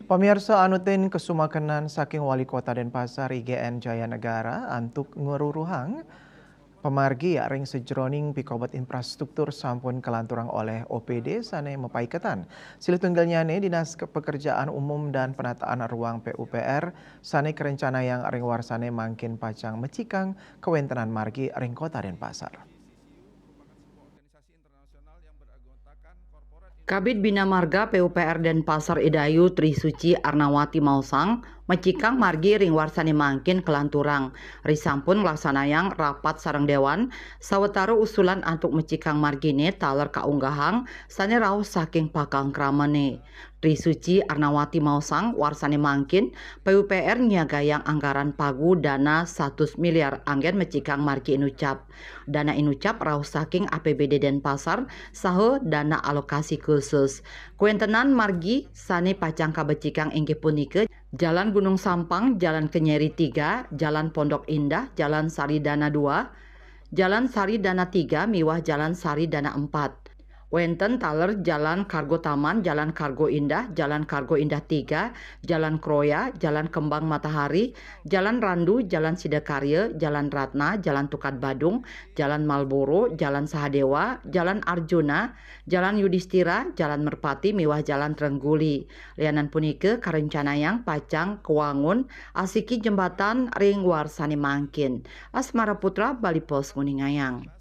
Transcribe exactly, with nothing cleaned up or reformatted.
Pamirsa, anutin kasumakenan saking Wali Kota Denpasar, I G N Jaya Negara, antuk ngururuhang pamargi ring sajeroning pikobet infrastruktur sampun kalanturang olih O P D sane mapaiketan. Silih tunggilnyane, Dinas Ke-, Pekerjaan Umum dan Penataan Ruang, P U P R, sane karencanayang ring warsane mangkin pacang mecikang kawentenan margi ring Kota Denpasar. Kabid Bina Marga P U P R Denpasar, Idayu Tri Suci Arnawati, maosang, mecikang margi ring warsane mangkin kalanturang. Risampun nglaksanayang rapat sareng Dewan, sawatara usulan antuk mecikang margine taler kaunggahang sane rauh saking pakal kramane. Tri Suci Arnawati maosang, warsane mangkin P U P R nyiagayang anggaran pagu dana satus miliar anggen mecikang margi inucap. Dana inucap rauh saking A P B D Denpasar saha dana alokasi khusus. Kawentenan margi sane pacang kabecikang inggih punika Jalan Gunung Sampang, Jalan Kenyeri tiga, Jalan Pondok Indah, Jalan Sari Dana dua, Jalan Sari Dana tiga miwah Jalan Sari Dana empat. Wenten taler Jalan Kargo Taman, Jalan Kargo Indah, Jalan Kargo Indah tiga, Jalan Kroya, Jalan Kembang Matahari, Jalan Randu, Jalan Sidakarya, Jalan Ratna, Jalan Tukad Badung, Jalan Marlboro, Jalan Sahadewa, Jalan Arjuna, Jalan Yudistira, Jalan Merpati miwah Jalan Trengguli. Lianan punika karencanayang pacang kawangun asiki jembatan ring warsane mangkin. Asmara Putra, Bali Post, nguningayang.